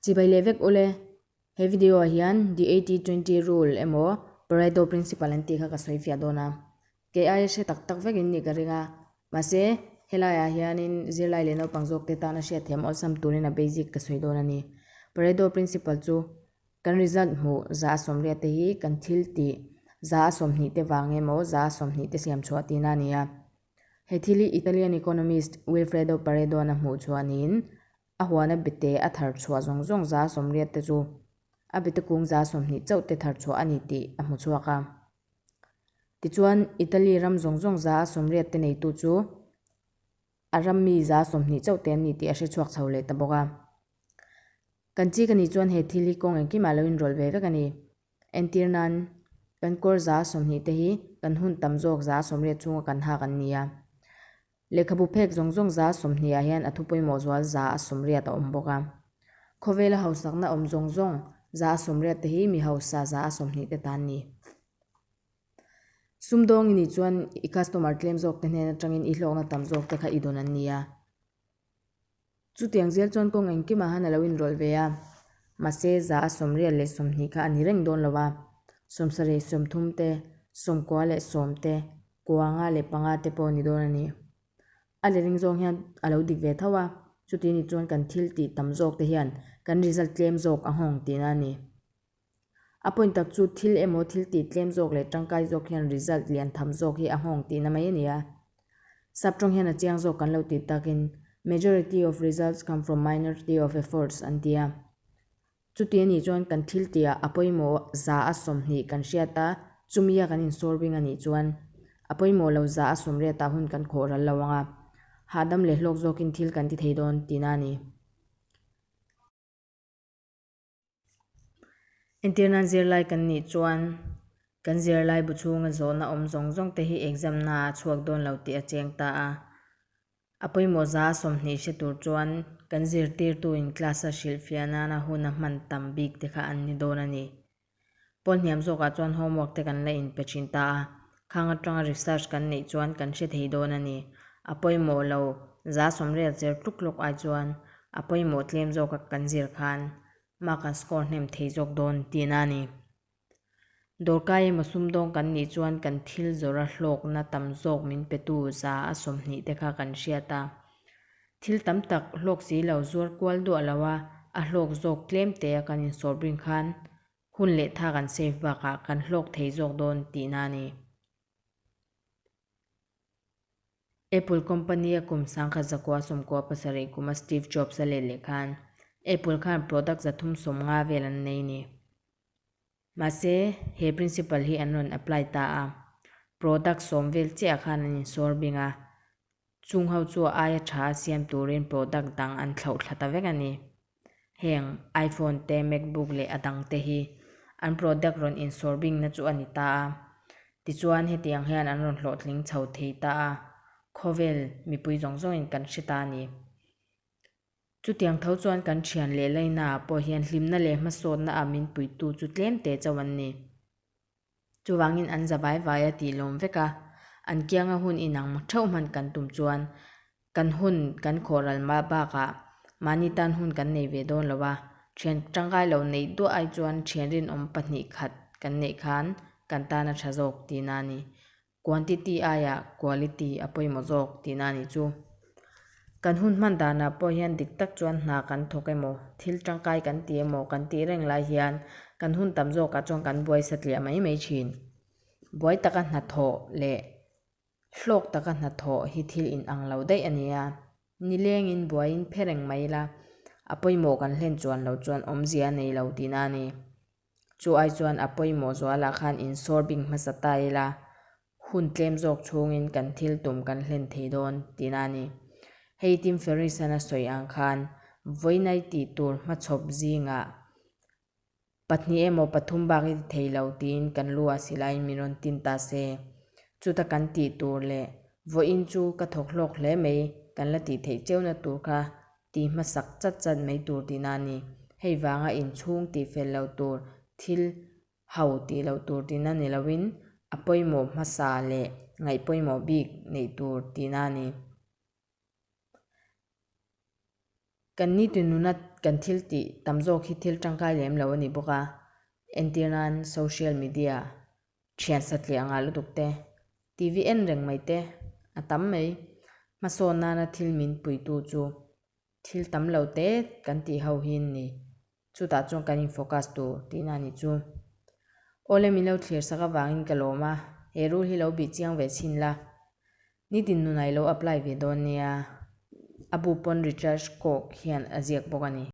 Chibai leh vek ule, he video ah hian the 80-20 rule emaw Pareto principle an tih kha ka sawi fiah dawn a. Kei aia hre tak tak vek in nih ka ring a, mahse helai ah hianin zirlai leh naupang zawk te tana hriat thiam awlsam turin a basic ka sawi dawn a ni. Pareto principle chu kan result hmuh 180 te hi kan thil tih 20 te vang emaw 20 te siam chhuah tihna a ni a. He thil hi Italian economist Wilfredo Pareto-a'n a hmuh chhuah niin a huana bete a thar chhuah zawng zawng 80 te chu a bete kung 20 chauh te thar chhuah a ni tih a hmu chhuak a. Tichuan, Italy ram zawng zawng 80 te neitu chu a ram mi 20 chauh te an ni tih a hre chhuak chho leh ta bawk a. Kan chik a nih chuan he thil hi kawng engkimah lo inrawlh ve vek a ni. Entir nan, kan kawr 20 te hi kan hun tam zawk 80 chhunga kan hak an ni a. Lehkhabu phek zawng zawng 20 ah hian a thu pawimawh zual 80 a awm bawk a. Khawvela hausakna awm zawng zawng 80 te hi mi hausa 20 te tan ni. Sumdawng i nih chuan i customer tlem zawk te hnen atangin i hlawkna tam zawk te kha i dawn an ni a. Chutiang zel chuan kawng engkimah han a lo inrawlh ve a, mahse 120 kha a ni reng dawn lo a, 70 te, 90 te, 95 te pawh a ni dawn a ni. A letling zawng hian a lo dik ve tho a, chuti ni chuan kan thil tih tam zawk te hian kan result tlem zawk a nghawng tihna a ni. A point tak chu thil emaw thil tih tlem zawk leh tangkai zawk hian result lian tham zawk hi a nghawng tihna mai a ni a. Saptawng hian a chiang zawk kan lo tih takin Majority of results come from minority of efforts an ti a. Chuti a nih chuan kan thil tihah a pawimawh 120 kan hriat a, chumia kan insawrbing a nih chuan a pawimawh lo 80 ah hun kan khawh ral lo ang a, hahdam leh hlawk zawkin thil kan ti thei dawn tihna a ni. Entirna zirlai kan nih chuan kan zirlai bu chhunga zawhna awm zawng zawng te hi exam na ah a chhuak dawn lo tih a cheng ta a. A pawimawh 20 hre tur chuan kan zirtirtu in class a hrilhfiah nana hun a hman tam bik te kha an ni dawn a ni. Pawl hniam zawkah chuan homework te kan la inpe thin ta a, khang atanga research kan neih chuan kan hre thei dawn a ni. A pawimawh lo 80 zir tluk tluk ai chuan a pawimawh tlem zawka kan zir khan mark kan score hnem thei zawk dawn tihna a ni. Dawrkai emaw sumdawng kan nih chuan kan thil zawrha hlawkna tam zawk min petu 20 te kha kan hriat a. Thil tam tak hlawk si lo zuar kual duah lo a, a hlawk zawk tlem te a kan insawr bing khan hun leh tha kan save bakah kan hlawk thei zawk dawn tihna a ni. Apple company a kum 1997 kuma Steve Jobs a let leh khan Apple khan product 350 vel an nei ni. Mahse, he principle hi an rawn apply ta a, product 10 vel chiah khan an insawr bing a, Chung ho chu aia tha a siam turin product dang an thlauh thla ta vek a ni. Heng iPhone te, MacBook leh a dang te hi an product rawn insawr bingna chu a ni ta a. Tichuan hetiang hian an rawn hlawhtling chho thei ta a, khawvel mipui zawng zawngin kan hre ta a ni. Chutiang tho chuan kan thian leh lainaah pawh hian hlimna leh hmasawnna ah min puitu chu tlem te chauh an ni. Chuvangin an za vai vai a tih lawm vek a, an kianga hun inang theuh hman kan tum chuan kan hun kan khawh ral mah bakah mahni tan hun kan nei ve dawn lo a, thian tangkai lo neih duah ai chuan thian rinawm pahnih khat kan neih khan kan tan a tha zawk tihna a ni. Quantity aiah quality a pawimawh zawk tihna a nih chu. Kan hun hman danah pawh hian dik tak chuan hna kan thawk emaw, thil tangkai kan ti emaw kan tih reng lai hian kan hun tam zawkah chuan kan buai satliah mai mai thin. Buai taka hnathawh leh hlawk taka hnathawh hi thil inang lo daih a ni a. Nilengin buaiin phe reng mai ila, a pawimawh kan hlen chuan lo chuan awmzia a nei lo tihna a ni. Chu ai chuan a pawimawh zualah khan insawr bing hmasa ta ila, hun tlem zawk chhungin kan thil tum kan hlen thei dawn tihna a ni. Hei Tim Ferriss-a'n a sawi ang khan vawiinai tih tur hmachhawp zingah pahnih emaw pathum bak i ti thei lo tiin kan lu ah silaiin min rawn tin ta se. Chuta kan tih tur leh vawiin chu ka thawk hlawk hle mai kan la tih theih cheuna tur kha Ti hmasak chat chat mai tur tihna a ni. Hei vanga inchhung tih fel lo tur, thil ho tih loh tur tihna ni loin a pawimawh hmasa leh ngaih pawimawh bik neih tur tihna a ni. Kan nitin nuna kan thil tih tam zawk hi thil tangkai lem lo a ni bawk a, entir nan social media, thian satliah ngah lutuk te, TV en reng mai te a tam mai. Hmasawn nana thil min puitu chu thil tam lo te kan tih ho hi an ni. Chutah chuan kan in focus tur tihna a nih chu. Awle min lo thlir sak avangin ka lawm a, he rule hi lo bih chiang ve chhin la. Nitin nunah i lo apply ve dawn nia. A bu pawn recharge kawk hian a ziak bawk a ni.